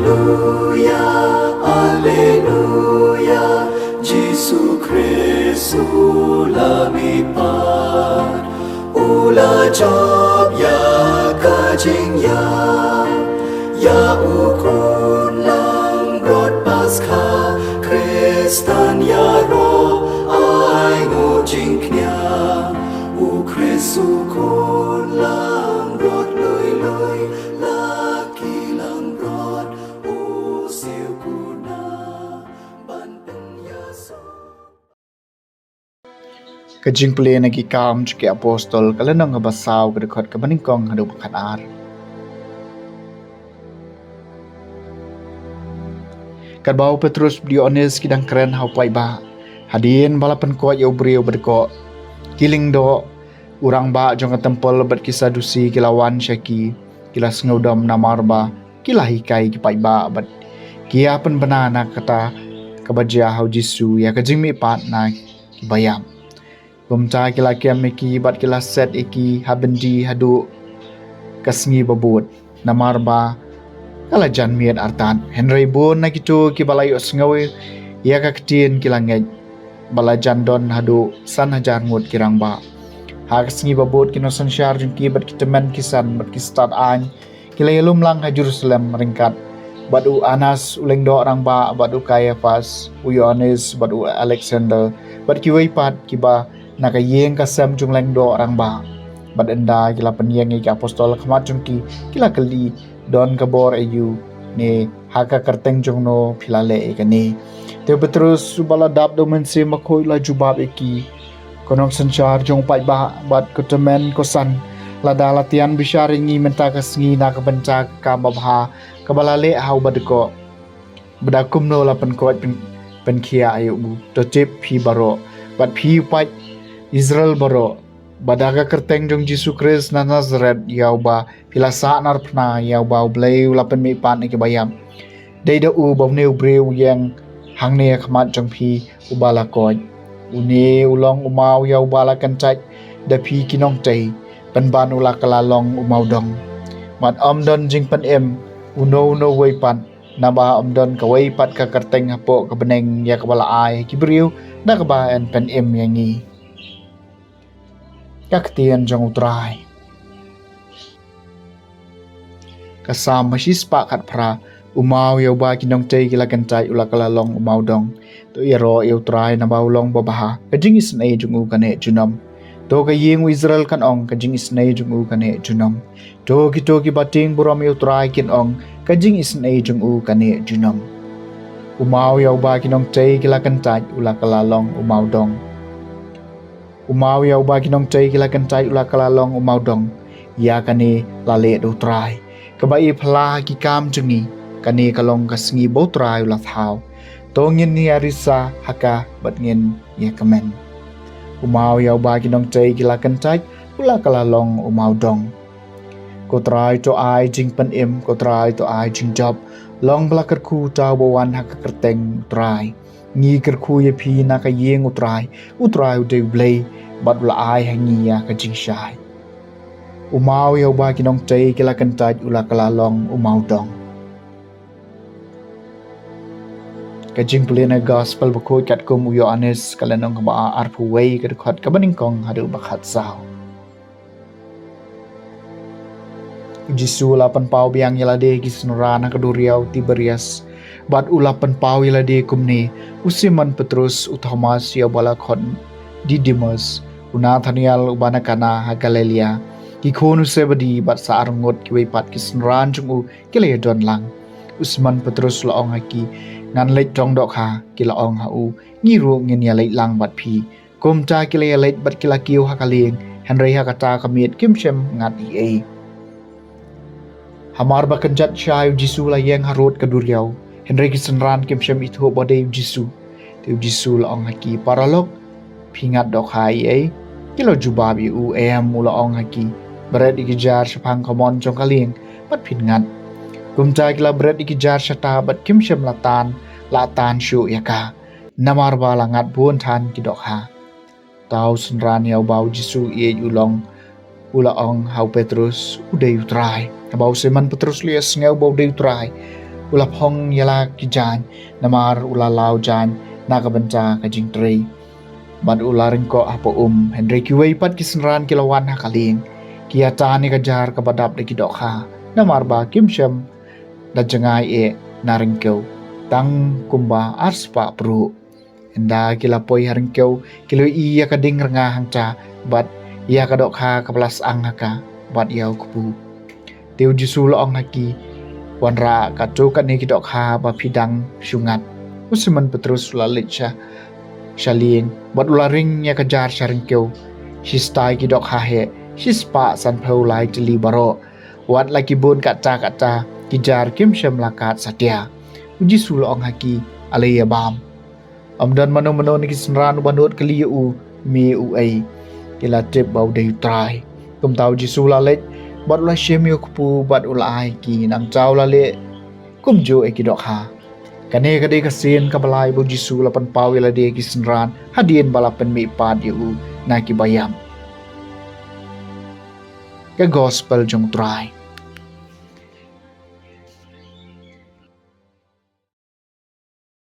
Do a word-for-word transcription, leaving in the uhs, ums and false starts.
Alleluia, Alleluia, Jisu Khrist u la mihpat, u la jop ïa ka jingïap, ïa u khun langbrot Paskha, Khristan ïaroh ai nguh jingkñia, u Khrist u khun langbrot lui lui, la ki langbrot u siew kuna ban pynïasoh. Ka jingpule na ki Kam jong ki Apostol, ka lynnong kaba saw, ka dkhot kaba nyngkong haduh ba khatar. Katba u Petrus bad u Ïoannis ki dang kren ha u paidbah, hadien ba la pynkoit ïa u briew ba dkoh, ki lyngdoh, u rangbah jong ka templ bad ki Sadusi ki la wan sha ki, ki la sngewdom namar ba ki la hikai ki paidbah bad ki ïa pynbna na kata kaba jia ha u Jisu ïa ka jingmihpat na ki baïap. Kumta ki la kem ïa ki bad ki la set ïa ki ha byndi haduh ka sngi ba bud, namar ba ka la jan miet artat. Hynrei bun na kito kiba la ïohsngew ïa ka ktien ki la ngeit, ba la jan don haduh san hajar ngut ki rangbah. Ha ka sngi ba bud ki nongsynshar jong ki bad ki tymmen ki san bad ki stad aiñ ki la ïalum lang ha Jerusalem ryngkat bad u Annas u lyngdoh rangbah, bad u Kaiaphas, u Ïoannis bad u Aleksander, bad kiwei pat kiba na ka ïing ka sem jong u lyngdoh rangbah. Bad ynda ki la pynïeng ïa ki apostol ha khmat jong ki, ki la kylli, don ka bor aïu, ne ha ka kyrteng jong no phi la leh ïa kane? Te u Petrus uba la dap da u Mynsiem Bakhuid u la jubab ïa ki, ko nongsynshar jong u paidbah bad ko tymmen ko san, lada la tian bishar ïa ngi mynta ka sngi na ka bynta ka kam babha kaba la leh ha u ba dkoh, ba da kumno la pynkoit pyn, pynkhiah ïa u, to tip phi baroh bad phi u paid Israel baroh, ba da ka kyrteng jong u Jisu Khrist na Nasareth ïa uba phi la sahnarphna, ïa uba U Blei u la pynmihpat na ki baïap, dei da u ba une u briew u ïeng hangne ha khmat jong phi uba la koit. Une u long u maw ïa uba la kyntait da phi ki nongtei, pynban u la kylla long u mawdong. Bad ym don jingpynim uno uno uwei pat, naba ym don kawei pat ka kyrteng hapoh ka bneng ïa kaba la ai ha ki briew da kaba yn pynim ïa ngi. Ka ktien jong U Trai. Ka Salm ba shispah khatphra. U maw ïa uba ki nongtei ki la kyntait u la kylla long u mawdong. To ïaroh ïa U Trai naba u long babha, ka jingisynei jong u ka neh junom. To ka ïing u Israel kan ong, ka jingisynei jong u ka neh junom. To kito kiba tieng burom ïa U Trai kin ong, ka jingisynei jong u ka neh junom. U maw ïa uba ki nongtei ki la kyntait u la kylla long u mawdong. U maw ïa uba ki nongtei ki la kyntait u la kylla long u mawdong. Ïa kane la leh da U Trai, kaba i phylla ha ki kam jong ngi. Kane ka long ka sngi ba U Trai u la thaw. To ngin ïa risa ha ka bad ngin ïa kmen. U maw ïa uba ki nongtei ki la kyntait u la kylla long u mawdong. Ko Trai to ai jingpynim, ko Trai to ai jingjop. Long ba la kyrkhu uta uba wan ha ka kyrteng U Trai. Ngi kyrkhu ïa phi na ka ïing U Trai. U Trai u dei U Blei bad u la ai ha ngi ïa ka jingshai. U maw ïa uba ki nongtei ki la kyntait u la kylla long u mawdong. Ka jingpule na Gospel Bakhuid katkum u Ïoannis, ka lynnong kaba arphew wei, ka dkhot kaba nyngkong haduh ba khatsaw. U Jisu u la pynpaw biang ïa lade ki synran ha ka duriaw Tiberias. Bad u la pynpaw ïa lade kumne: u Simon Petrus, u Thomas ïa uba la khot Didimus, u Nathanael uba na Kana ha Galilea, ki khun u Sebedi bad sa arngut kiwei pat ki synran jong u ki la ïadon lang. U Simon Petrus u la ong ha ki: Ngan leit tong dohkha. Ki la ong ha u: Ngi ruh ngin ïa leit lang bad phi. Kumta ki la ïa leit bad ki la kiew ha ka lieng, hynrei ha kata ka miet kim shym ngat ei ei. Hamar ba kynjat shai u Jisu u la ïeng harud ka duriaw, hynrei ki synran kim shym ithuh ba u dei u Jisu. Te u Jisu u la ong ha ki: Paralok, phi ngat dohkha ei ei? Ki la jubab ïa u: Em. U la ong ha ki: Bret ïa ki jar shaphang ka mon jong ka lieng bad phin ngat. Kumta ki la bret ïa ki jar shata bad kim shym la tan, la tan shuh ïa ka, namar ba la ngat bun than ki dohkha. Uta u synran ïa uba u Jisu u ïeit u long, u la ong ha u Petrus: U dei U Trai. Haba u Simon Petrus u la ïohsngew ba u dei U Trai, U la phong ïa la ki jaiñ, namar u la law jaiñ na ka bynta ka jingtrei. Bad u la ryngkoh ha pha um, hynrei kiwei pat ki synran ki la wan ha ka lieng. Ki ïa tan ïa ka jar kaba dap da ki dohkha, namar ba kim shym da jngai eh na ryngkew, tang kumba ar spah pruh. Ynda ki la poi ha ryngkew, ki la ïohi ïa ka ding rnga hangta, bad ïa ka dohkha kaba la syang ha ka, bad ïa u kpu. Te u Jisu u la ong ha ki, wanrah katto katne ki dohkha ba phi dang shu ngat. U Simon Petrus u la leit sha, sha lieng, bad u la ring ïa ka jar sha ryngkew. Shistai ki dohkha heh, shispah sanphew lai tylli baroh. Wat la ki bun katta katta, ki jar kim shym la kat satia. U Jisu u la ong ha ki, alei ïa bam. Ym don mano mano na ki synran uba nud kylli ïa u, me uei. Ki la tip ba u dei u Trai. Kumta u Jisu u la leit, bad u la shim ïa u kpu, bad u la ai ha ki, nangta u la leh kumjuh ïa ki dohkha. Kane ka dei ka sien kaba lai ba u Jisu u la pynpaw ïa lade ïa ki synran, hadien ba la pynmihpat ïa u na kiba ïap. Ka Gospel jong u Trai.